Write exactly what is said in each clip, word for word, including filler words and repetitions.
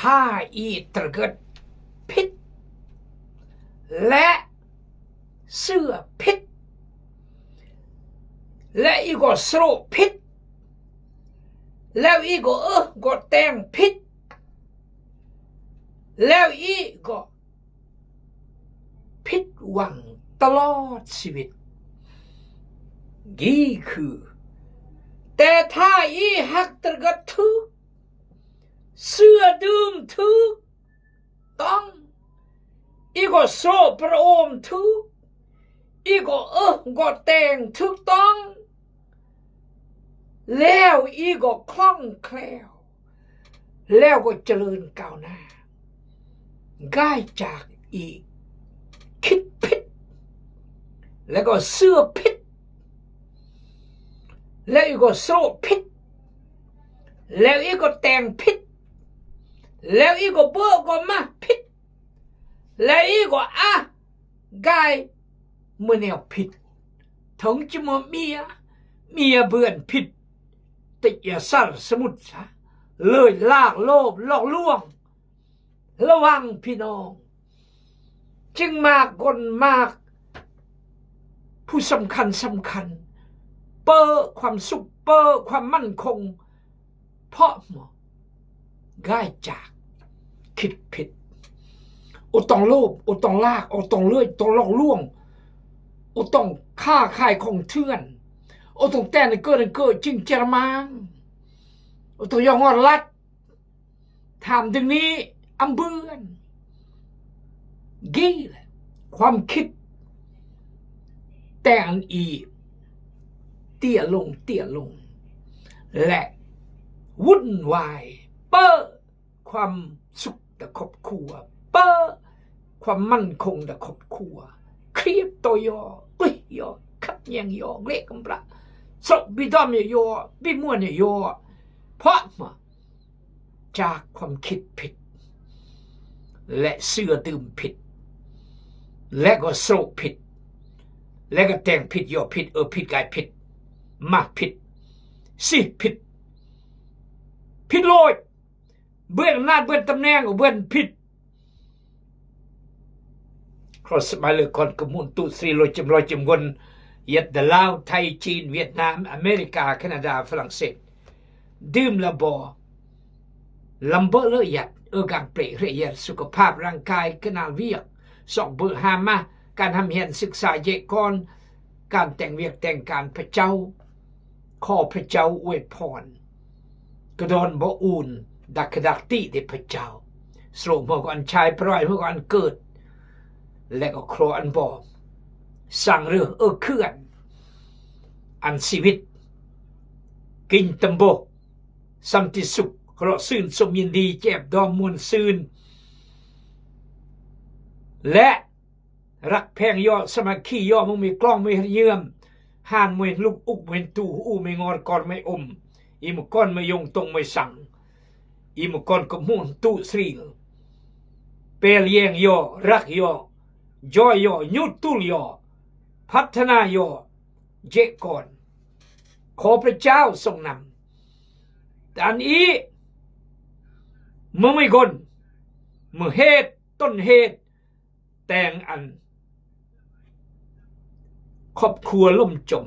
Ha i terget pit, lek sü pit, lek i go sro pit, lek i go eh go teng pit, lek i go ผิดหวังตลอดชีวิต Gi kü. Te ha i hak terget thük, sü düm thük tong, i go sro prom thük, i go eh go teng thük tong, leo i go klong kleo, leo go เจริญก้าวหน้า Gai jak i khit phit, leo go sü phit, leo i go sro phit, leo i go teng phit, leo i go bơ go mah phit, leo i go ah gai mơ neo phit. Thong chi mơ mia, mia bươn phit. Tịnh ya sar samut sa. Lơi lak lôp lok luong. ระวังพี่น้อง Ching mak gon mak ผู้สำคัญสำคัญ เป้อความสุข เป้อความมั่นคง เพราะหมอ Gai jak khit phit. Ô tong lôp, ô tong lak, ô tong lơi, tong lok luong, ô tong kha khai khong thươn, ô tong ten kơ kơ ching cher mang, ô tong yong ngor lat. Tham ding ni âm bươn. Gi lĕ ความคิด teng i tia lông tia lông lĕ วุ่นวาย เป้อความสุข ta ครอบครัว เป้อความมั่นคง ta ครอบครัว เครียดโตยอ กลิ้ยยอ ขัดแย้งยอ เละกำปะ สกบิดอมยอ บิมวนยอ เพราะมา จากความคิดผิด และเชื่อตื่มผิด และก็โศกผิด และก็แต่งผิด ย่อผิด เออผิด กายผิด มาผิด สิผิด ผิดโลด เบื้องอำนาจ เบื้องตำแหน่ง เบื้องผิด Cross สมัยเลยก่อน กะหมุนตุสรี ลอยจม ลอยจมกล เวียดนาม ลาว ไทย จีน เวียดนาม อเมริกา แคนาดา ฝรั่งเศส ดื่มละบ่ ลำเบอะเลอะหยัด เออกลางเปรย์เรียกหยัด สุขภาพร่างกาย ขนาดเวียก ซอกเบอะหามา การทำเฮียนศึกษาเยอะก่อน การแต่งเวียกแต่งการ พระเจ้า ขอพระเจ้าอวยพร กระดอนบ่อุ่น ดักขะดักติเดชพระเจ้า สโลมเฮาก็อันชาย ปล่อยเฮาก็อันเกิด และก็ครัวอันบ่ สั่งเรือเออเคลื่อน อันชีวิต กินตำบก สันติสุข เคราะห์ซื่น สมยินดี แจบดอมม่วนซื่น และ รักแพงยอ สามัคคียอ มึงมีกล้องมีเยื่อม ห่านมวยลุกอุกมวยตู้ อู้มวยงอดกอดมวยอม อีหมู่ก้อนมวยยงตรงมวยสัง อีหมู่ก้อนกะหมุนตุสรี เปรียงยอ รักยอ จอยยอ ยุดตุลยอ พัฒนายอ เยอะก่อน ขอพระเจ้าทรงนำ แต่อันนี้ มึงไม่กล มึงเหตุ ต้นเหตุ แต่งอัน ครอบครัวล่มจม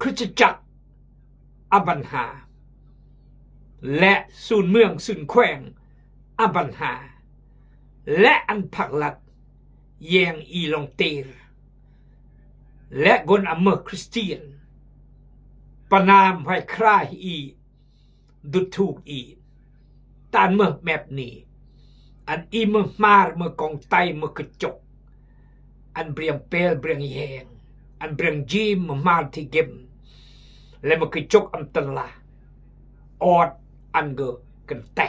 คริสตจักร อำปัญหา และศูนย์เมืองศูนย์แขวง อำปัญหา และอันผลักดัน แยงอีหลงเตร และคนอำเภอคริสเตียน ประณามไหว้คร้ายอี ดูถูกอี ตานเมือแบบนี้ อันอีเมือมารเมือกองไตเมือกระจก อันเบรียงเปลเบรียงแยง อันเบรียงจีมเมือมารที่เกม และเมือกระจกอำตันละ ออดอันเกอกันแตะ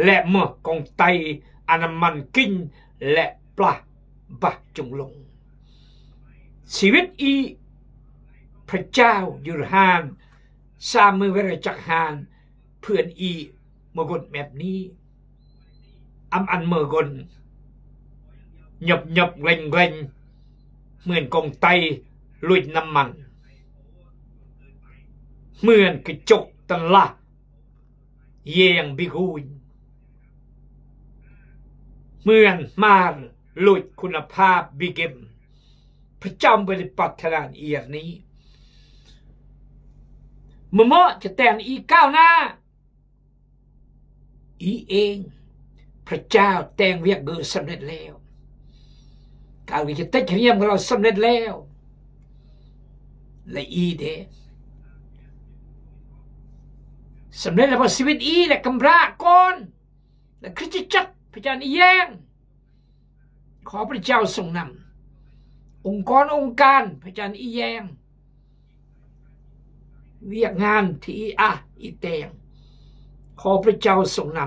และเมือกองไตอันน้ำมันกิน และปลาบะจงลง ชีวิตอี พระเจ้าอยู่ห้าน สามมือเวลาจักหาน เพื่อนอีเมือกลแบบนี้ อำอันเมือกล หยบหยบเกร็งเกร็ง เหมือนกองไตลุยน้ำมัน เหมือนกระจกตันละ แยงบิกูน เมืองมารลุดคุณภาพ บี เอ็ม พระเจ้าบ่ได้ปรารถนาอีหยังนี้ เมื่อเหมาะจะแต่งอีกก้าวหน้า อีเอง พระเจ้าแต่งเวียกเกอสำเร็จแล้ว การที่จะเต็มเปี่ยมของเราสำเร็จแล้ว และอีเด้ สำเร็จแล้วเพราะชีวิตอีและกำพร้าก่อน และคริสตจักรพระเจ้าอีแยง ขอพระเจ้าทรงนำ องค์กรองค์การพระเจ้าอีแยง เวียกงานที่อีอะอีแต่ง ขอพระเจ้าทรงน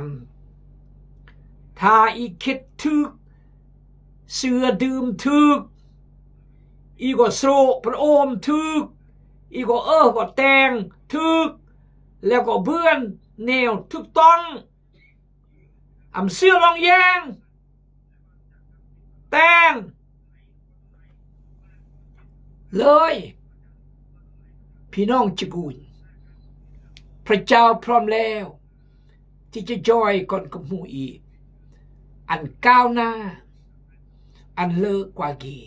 ำ ถ้าอีคิดถูก เสื้อดื่มถูก อีก็โซะพระโอมถูก อีก็เออก็แต่งถูก แล้วก็เบือนแนวถูกต้อง อำเสื้อลองแยง แต่งเลย พี่น้องจะกูล พระเจ้าพร้อมแล้ว ที่จะจอยก่อนกับหมู่อีก อันก้าวหน้า อันเลิศกว่ากี่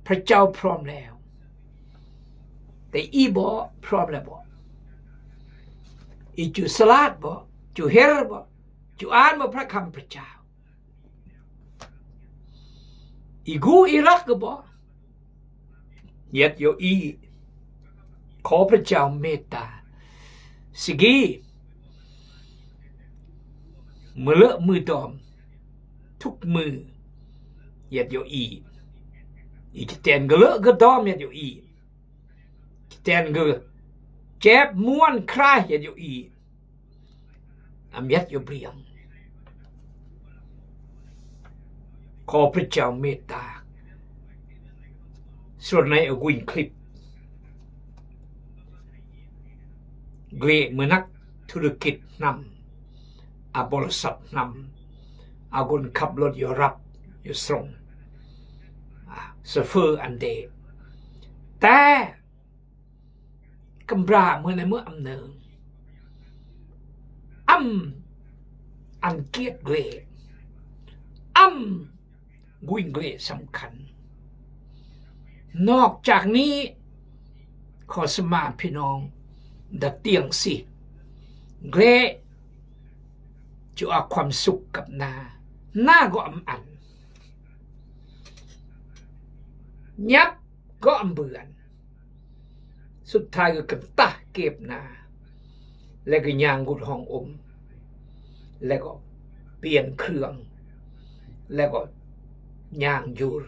พระเจ้าพร้อมแล้ว แต่อีบ่พร้อมแล้วบ่ อีจูสลัดบ่ จูเฮรบ่ จูอ่านบ่พระคำพระเจ้า อีกูอีรักก็บ่ เยียดโยอี ขอพระเจ้าเมตตา สิกี มือเลอะมือดอม ทุกมือ เยียดโยอี อีจะแต่งก็เลอะก็ดอม เยียดโยอี จะแต่งก็เจ็บม้วนคลาย เยียดโยอี อำเยียดโยเปลี่ยง ขอพระเจ้าเมตตา ส่วนในอกุญคลิป เกรดเหมือนนักธุรกิจนำ อาบริษัทนำ อาคนขับรถอยู่รับอยู่ส่ง อ่า โชเฟอร์อันเด แต่ กำพร้าเมื่อในเมื่ออำเนิง อำ อันเกียรติเกรด อำ วิ่งเกรดสำคัญ นอกจากนี้ ขอสมานพี่น้อง ดัดเตียงสิ เกรด จะเอาความสุขกับนา นาก็อำอัน ยับก็อำเบือน สุดท้ายก็กึ่งตะเก็บนา แล้วก็ย่างกุดห้องอม แล้วก็เปลี่ยนเครื่อง แล้วก็ย่างยูร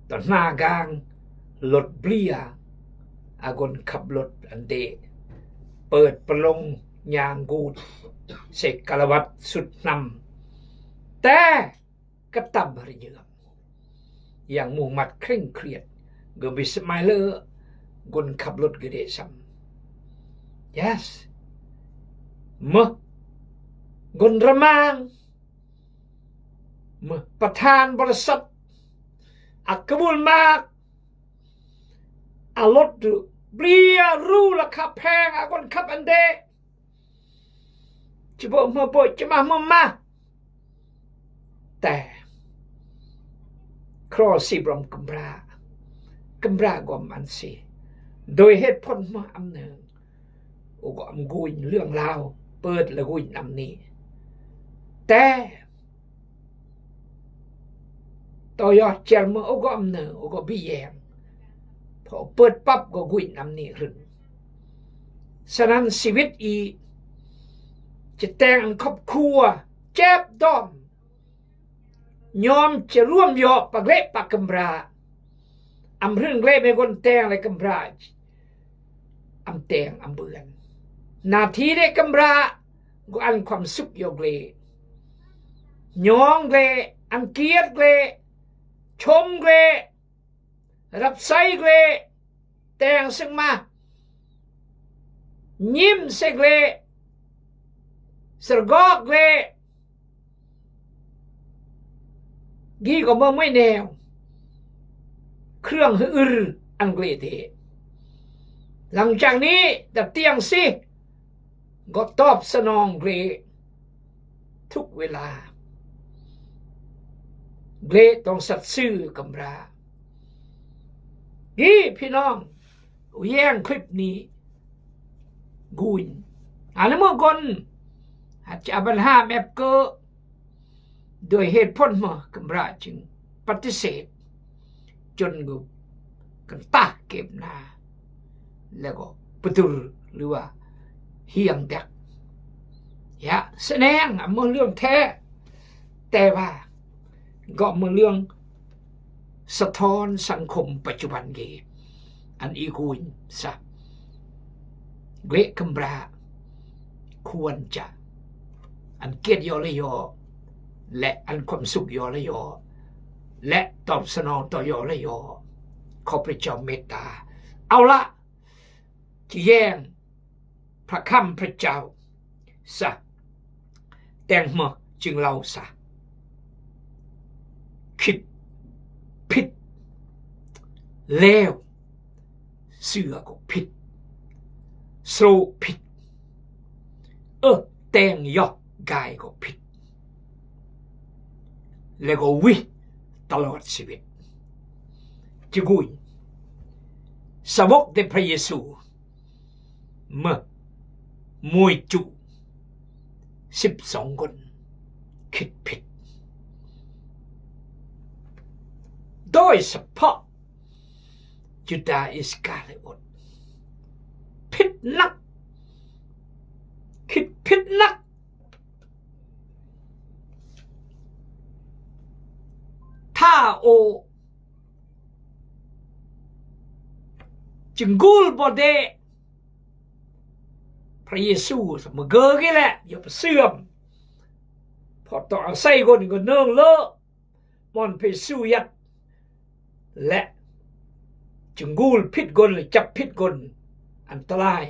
ตอนหน้ากลางรถเปลี่ย อาคนขับรถอันเด เปิดปะลงย่างกูด ใส่กะละวัดสุดนำ แต่ กระตำบริเยือม อย่างมุ่งมัดเคร่งเครียด ก็มีสมัยเลอะ คนขับรถก็ได้ซ้ำ yes เมื่อคนระมาง เมื่อประธานบริษัท อักขบุญมาก เอารถดูเปลี่ย หรู ราคาแพง อาคนขับอันเด จะบอกมาบอกจะมามามา แต่ ครอสิบรมกำพร้า กำพร้าก็มันสิ โดยเหตุผลมาอำเนิง โอ้ก็อำกุญเรื่องราว เปิดละกุญนำนี้ แต่ ต่อยอดเจรมือโอ้ก็อำเนิง โอ้ก็บีแยง พอเปิดปั๊บก็กุญนำนี้ขึ้น ฉะนั้นชีวิตอี จะแต่งอันครอบครัว เจ็บดอม ยอมจะร่วมเหยาะปะเกละปะกำพร้า อำเรื่องเกละไม่คนแต่งและกำพร้า อำแต่งอำเบือน นาทีได้กำพร้า ก็อันความสุขโยเกละ ยองเกละ อันเกียรติเกละ ชมเกละ รับใช้เกละ แต่งซึ่งมา ยิ้มใส่เกละ สะกอกเกละ กี้ก็เมื่อไม่แนว เครื่องหืออันเกละเท หลังจากนี้ดัดเตียงสิ ก็ตอบสนองเกละ ทุกเวลา Gleh tong sat sư kambra. Gi phi nong, u yeng clip ni gun. Ani mă gon, a cha ban ha mep kơ doi het phon mă kambra ching pati set. Chon gu kantah kep na. Lego petur lua hiang dak. Ya, seneng, a mă liang the. Te ba. Gŏ mă liang ສະທ້ອນສັງຄົມປັດຈຸບັນ ge. An i gun sa. Gleh kambra. Kuan cha. An kiet yo le yo. ແລະ ອັນຄວາມສຸກຢໍລະຢໍ ແລະ ຕອບສະໜອງຕໍ່ຢໍລະຢໍ ຂໍພະເຈົ້າເມດຕາ. ເອົາລະ ຈະແຍງພະຄຳພະເຈົ້າຊະ ແຕ່ງມາຈຶ່ງເລົ່າຊະ. ຄິດຜິດ ແລ້ວ ເຊື່ອກໍຜິດ ໂຊຜິດ ເອີ ແຕ່ງຢໍກາຍກໍຜິດ ແລ້ວກໍວິຕະຫຼອດຊີວິດ. ຈະກຸຍ ສາວົກຂອງພະເຢຊູ ເມື່ອ ມວຍຈຸ ສິບສອງຄົນ ຄິດຜິດ ໂດຍສະເພາະ ຢູດາອິດສະກາລີໂອດ ຜິດໜັກ ຄິດຜິດໜັກ ຖ້າໂອ ຈະກູລບໍ່ເດ ພະເຢຊູ ສະເໝີເກີກເກຍແຫຼະ ຢ່າໄປເຊື່ອມ ເພາະຕ້ອງອາໄສຄົນກໍເນີງເລີ ມ່ອນພະເຢຊູຍັດ ແລະ ຈະກູລຜິດຄົນ ແລະ ຈັບຜິດຄົນ ອັນຕະລາຍ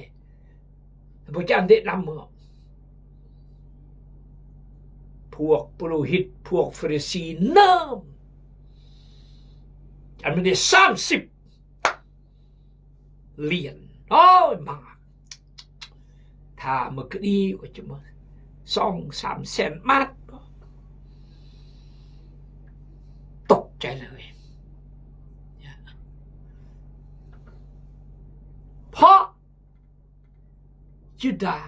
ບໍ່ຈະອັນເດະນຳເໝີ ພວກປຸໂຣຫິດ ພວກຟາຣິສີເນີມ ອັນມັນໄດ້ສາມສິບ ຫຼຽນ ໂອ້ຍ ມາກ ຖ້າມາກະດີກວ່າຈະມາສອງສາມແສນບາດ ຕົກໃຈເລີຍ ເພາະ ຢູດາ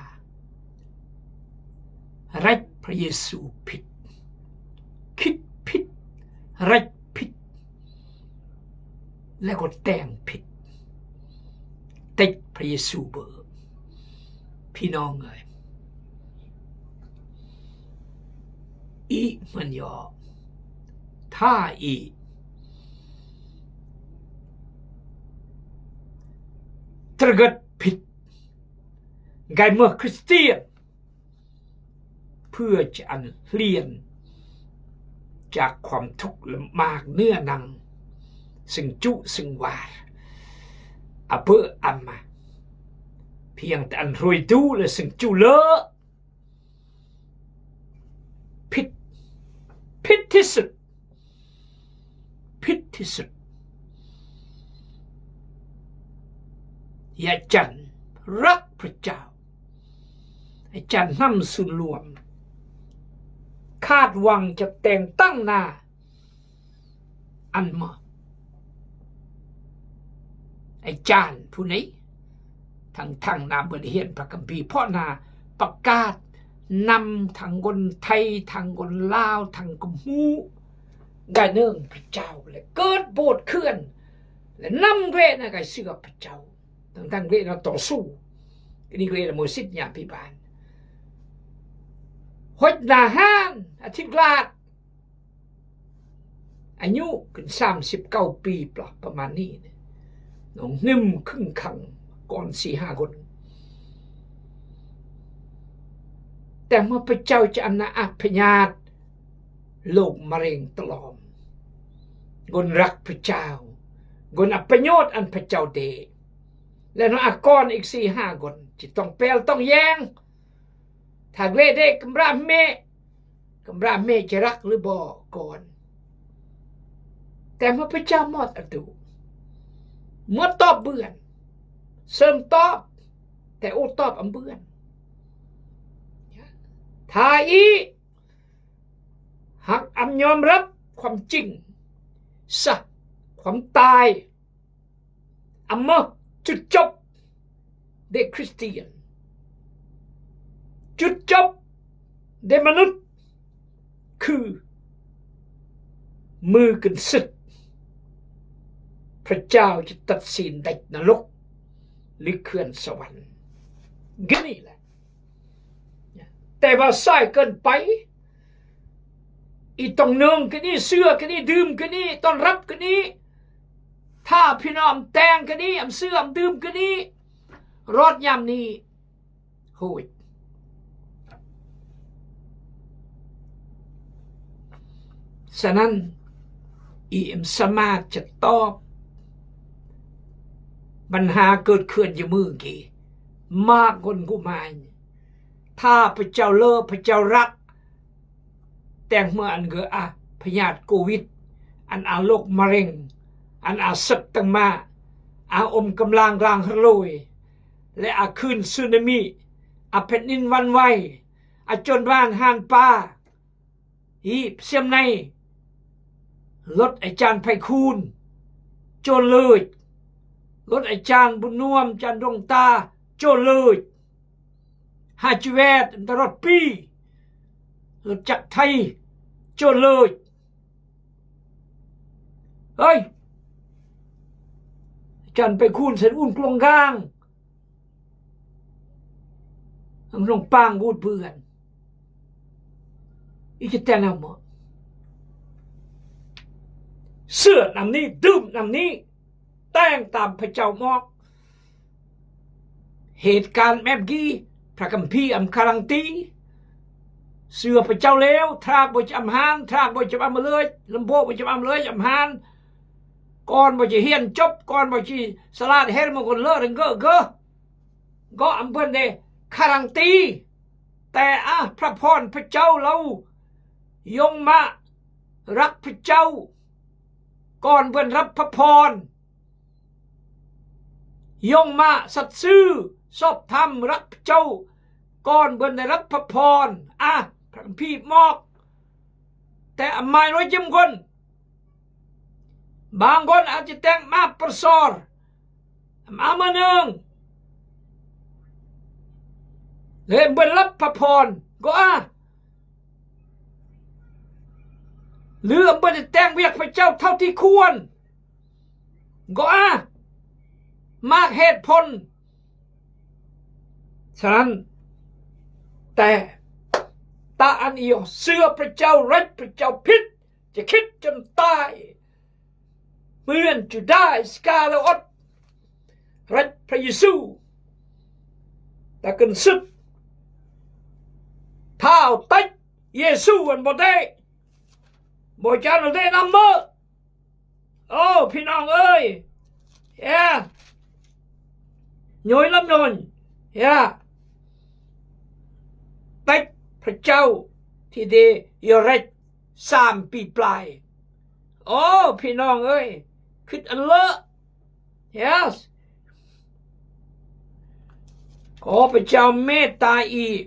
ລັດພະເຢຊູຜິດ ຄິດຜິດ ລັດຜິດ ແລ້ວກໍແຕ່ງຜິດ ຕິດພະເຢຊູເບີ. ພີ່ນ້ອງເອີຍ ອີກມັນຢໍ ຖ້າອີກ ຕະກຶດຜິດ ກາຍເໝີຄຣິສຕຽນ ເພື່ອຈະອັນເປ່ຽນຈາກຄວາມທຸກລຳບາກເນື້ອໜັງ ຊຶ່ງຈຸຊຶ່ງວາດ ອະເບີອາມາ ພຽງແຕ່ອັນໂຮຍດູ ແລະ ຊຶ່ງຈຸເລີ ຜິດ ຜິດທີ່ສຸດ ຜິດທີ່ສຸດ ອາຈານຮັກພະເຈົ້າ ອາຈານນຳສູນລວມ ຄາດຫວັງຈະແຕ່ງຕັ້ງນາ ອັນມາ ອາຈານຜູ້ນີ້ ທັງໆນາບໍ່ໄດ້ຮຽນພະຄຳພີ ເພາະນາປະກາດນຳທັງຄົນໄທ ທັງຄົນລາວ ທັງກຳພູ ກາຍເນີງພະເຈົ້າ ແລະ ເກີດໂບດເຂື່ອນ ແລະ ນຳເວນາກາຍເຊື່ອພະເຈົ້າ ທັງໆເວນາຕໍ່ສູ້ ກະນີ້ເວນາໂມຊິດຍາພິບານ ຫົດໜ້າຫ້ານ ອາທິດລາດ ອາຍຸຂຶ້ນສາມສິບເກົ້າປີ ປະມານນີ້ ນ້ອງໜຶ່ມຄຶ່ງຂັງ ກ່ອນສີ່ຫ້າຄົນ ແຕ່ເມື່ອພະເຈົ້າຈະອັນນາອະພະຍາດ ໂລກມະເຮັງຕະຫຼອມ ຄົນຮັກພະເຈົ້າ ຄົນອັບປະໂຫຍດອັນພະເຈົ້າເດ ແລະ ນ້ອງອາກອນອີກສີ່ຫ້າຄົນ ຈະຕ້ອງແປລຕ້ອງແຍງ ຖ້າເກເດກຳບຣາເມ ກຳບຣາເມຈະຮັກຫຼືບໍ່ກ່ອນ ແຕ່ເມື່ອພະເຈົ້າມອດອະຕຸ ມອດຕອບເບື່ອນ ເສີມຕອບ ແຕ່ໂອຕອບອຳເບື່ອນ ຖ້າອີ ຫາກອຳຍອມຮັບ ความจริง ซะ ความตาย Amma, จุดจบ เด็กคริสเตียน จุดจบ เด็กมนุษย์ คือ มือขึ้นศึก พระเจ้าจะตัดสินเด็กนรก หรือเขื่อนสวรรค์ ก็นี่แหละ แต่ว่าสายเกินไป อีตองนึ่งก็นี่ เสื้อก็นี่ ดื่มก็นี่ ต้อนรับก็นี่ ถ้าพี่น้องแต่งก็นี่ อำเสื้ออำดื่มก็นี่ รอดยามนี้ โหย ฉะนั้น อีเอ็มสามารถจะตอบ ปัญหาเกิดขึ้นอยู่มื้อกี้ มากกว่ากูมา ถ้าพระเจ้าเลิก พระเจ้ารัก แต่งเมื่ออันเกิด อ่ะ พยาธิโควิด อันอาโรคมะเร็ง อันอาศึกตังมา อาอมกำลังกลางฮะโลย และอาคลื่นสึนามิ อาแผ่นดินหวั่นไหว อาโจรบ้านห่านป่า อีเสียมใน รถอาจารย์ไพฑูรย์ โจรเลย รถอาจารย์บุญนวม อาจารย์ดวงตา โจรเลย ฮาจิแวด ตลอดปี รถจักรไทย โจรเลย เฮ้ย อาจารย์ไพฑูรย์ เสนอุ่นกลวงกลาง อังลงปางกูดเปื่อน อีจะแต่งเอาหมด เสื้อนำนี้ ดื่มนำนี้ แต่งตามพระเจ้ามอก เหตุการณ์แบบกี้ พระคัมภีร์อำการังตี เสื้อพระเจ้าแล้ว ทรากบ่จะอำหาน ทรากบ่จะอำมาเลย ลำโพงบ่จะอำมาเลย อำหาน ก่อนบ่จะเฮียนจบ ก่อนบ่จะสลาดเฮรมงคลเลิศเรื่องเก้อเก้อ ก็อำเปิ้นได้การังตี แต่อะ พระพรพระเจ้าเรา ยงมารักพระเจ้า ก่อนเปิ้นรับพระพร ยงมาสัตย์ซื่อชอบธรรมรักพระเจ้า ก่อนเปิ้นได้รับพระพร อะ พระคัมภีร์บอก แต่อำไมน้อยเจ้มคน บางคนอาจจะแต่งมาประสอร มาเมื่อหนึ่ง เลยเปิ้นรับพระพร ก็อะ หรือเปิ้นได้แต่งเวียกพระเจ้าเท่าที่ควร ก็อะ มากเหตุผล ฉะนั้น แต่ ตาอันอีเสื้อพระเจ้า รักพระเจ้าผิด จะคิดจนตาย เหมือนยูดาห์อิสคาริโอต รักพระเยซู แต่ขึ้นศึก เท้าเตะเยซูอันบ่ได้ บ่จานเอาได้นำเบ้อ โอ้ พี่น้องเอ้ย เฮ้ย ย้อยลำนน เฮ้ย เตะพระเจ้าที่ได้ยอดรักสามปีปลาย โอ้ พี่น้องเอ้ย คิดอันเลอะ Yes ขอพระเจ้าเมตตาอีก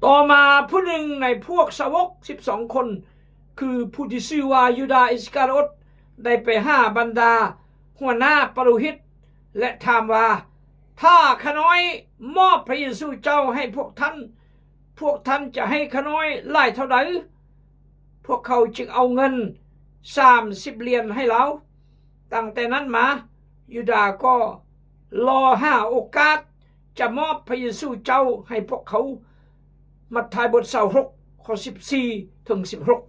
ต่อมาผู้หนึ่งในพวกสาวกสิบสองคน คือผู้ที่ชื่อว่ายูดาห์อิสคาริโอต ได้ไปหาบรรดาหัวหน้าปุโรหิต และถามว่า ถ้าข้าน้อยมอบพระเยซูเจ้าให้พวกท่าน พวกท่านจะให้ข้าน้อยหลายเท่าใด พวกเขาจึงเอาเงินสามสิบเหรียญให้ลาว ตั้งแต่นั้นมา ยูดาห์ก็รอหาโอกาสจะมอบพระเยซูเจ้าให้พวกเขา มัทธิวบทซาวหก ข้อสิบสี่ถึงสิบหก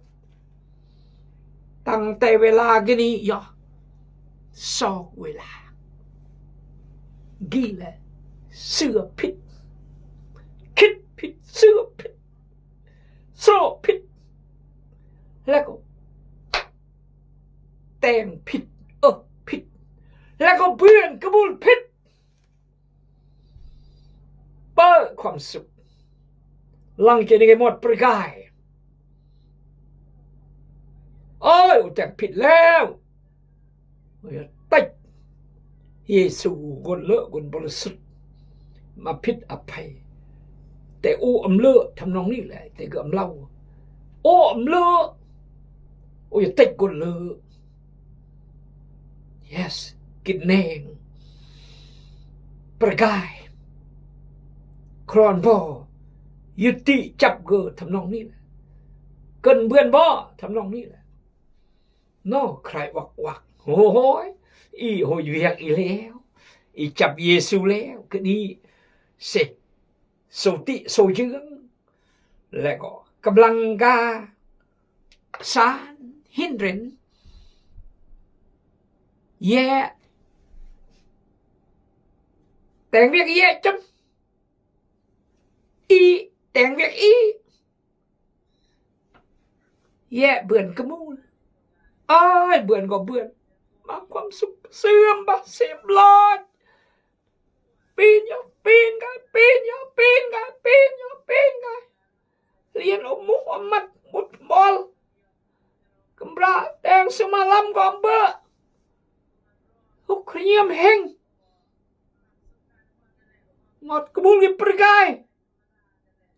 ตั้งแต่เวลากี้นี้ยอ ซอกเวลา กี้แหละ เสื้อผิด คิดผิด เสื้อผิด โซ่ผิด แล้วก็ แต่งผิด เออ ผิด แล้วก็เปลี่ยนกระบุนผิด เปิดความสุข หลังจากนี้ก็หมดประกาย โอ้ย แต่งผิดแล้ว เตะ เยซูคนเลอะคนบริสุทธิ์ มาผิดอภัย แต่อู้อำเลอะทำนองนี้แหละ แต่ก็อำเล่า O, mlø. O, ya tek go lø. Yes, kit neng. Pergai. Kron bo. Yut ti chap gø thamnong ni la. Kön bươn bo thamnong ni la. No, krai wak wak. Hôi. I hôi wiak i leo. I chap Yêsu leo. Kani se. Sâu ti, sâu jưng. Lego. Kemlang ga. San. Hindren. Ye. Teng wiak ye chăm. I. Teng wiak i. Ye bươn kemul. Ai, bươn go bươn. Mă khuam suk siem ba siem loj. Pin yo, pin gai, pin yo, pin gai, pin yo, pin gai. Lien o muh o mat mut bol. Kembra teng semalam go amba. Huk riem heng. Ngot kemul gi pergai.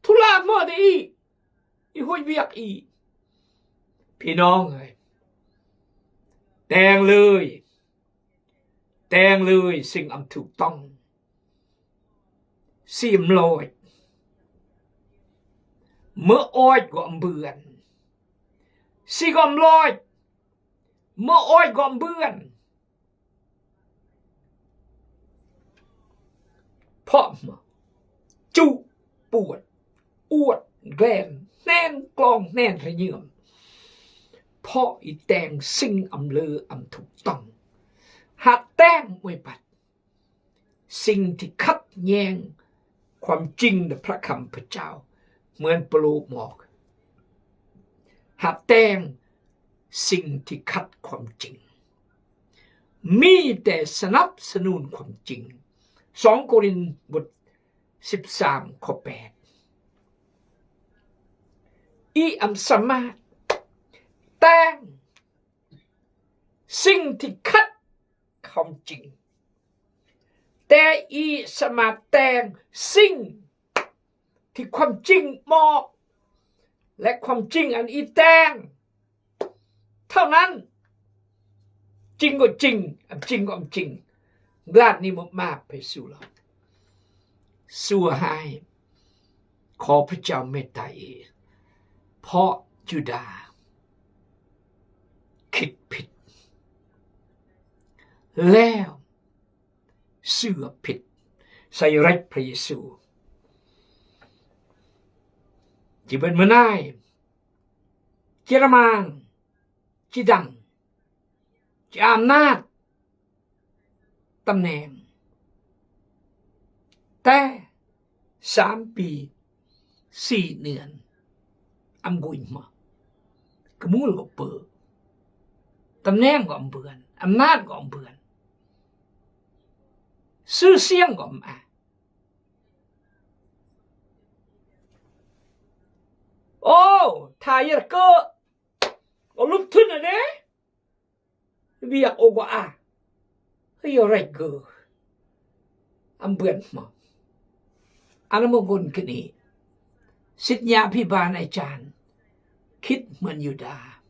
Tula mo de i. I hôi wiak i. Pi nong ai. Teng lui. Teng lui sing am thu tong. Si am loj. Mơ oj go am bươn. Si go am loj. Mơ oj go am bươn. Pom ma. Chu puat. Uat glen. Hnen klong hnen rnyưm. Pho i teng sing am lơ am thu tong. Hat teng mui bat. Sing ti khăt nheng. Khuam ching na prăk khăm pachao. Muen pelu mok. Hat teng sing ti khăt khuam ching. Mi te sanap sanun khuam ching. Song Korin bŭt sip sam kho pet. I am samat teng sing ti khăt khuam ching. Te i samat teng sing ti khuam ching mok. Lĕ khuam ching an i teng. Thao nan. Ching go ching, am ching go am ching. Glad ni mut ma pe su lo. Su hai. Kho pachao meta i. Pho Yuđa. Khit phit. Leo. Su phit. Sa i rek Pha Yêsu. Chi bơ̆n mơnai. Chi rơmang. Chi dang. Chi amnat. Tơm nem. Te. Sam pi. Si nien. Am guñ mă. Kemul go pơ. Tơm nem go am bươn. Amnat go am bươn. Sư siang go am a. Ô, tha yar kơ. Ô, lup thun a de. Biak ô go a. Hơ yo rek gơ. Am bươn mă. Ana mă gon kini. Sit nya pi ban ai chan. Khit mơn Yuđa.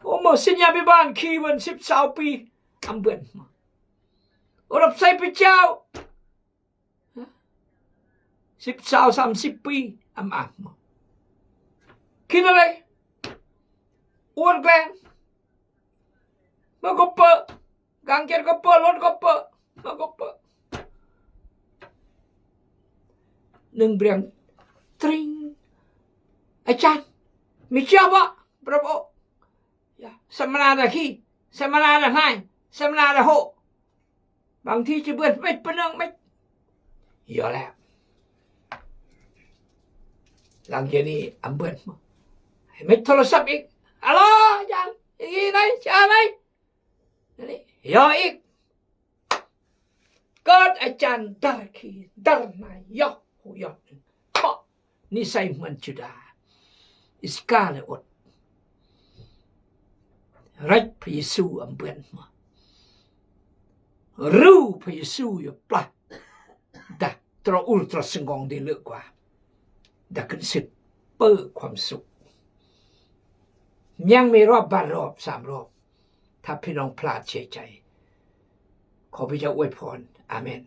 Ô mă sit nya pi ban khi mơn sip sao pi. Am bươn mă. Ô rap sai pi chao. Sip sao sam sip pi am am. Kina lai. Uan glen. Mă go pơ. Gang kier go pơ, lon go pơ. Mă go pơ. Nưng briang. Tring. Ai chan. Mi chia bă. Bravo. Ya, samana da khi. Samana da hnai. Samana da ho. Bang thi chi bươn mĕt pơnơ̆ng mĕt. Yo lĕ. Lăng kier ni am bươn mă. Mĕt thô lơ sap ik. Alo, jang. Iki nai, cha nai. Yo ik. Kơt a chan dar khi, dar nai. Yo, hu yo. Pă. Ni sai mơn Yuđa Iskariôt. Rek Pha Yêsu am bươn mă. Ru Pha Yêsu yo pla. Da, tro ul tro sengong de lơ kua. Da kân sit pơ khuam suk. Miang mi rop, bar rop, sam rop. Ta pinong plat chechai. Ko bija uepon. Amen.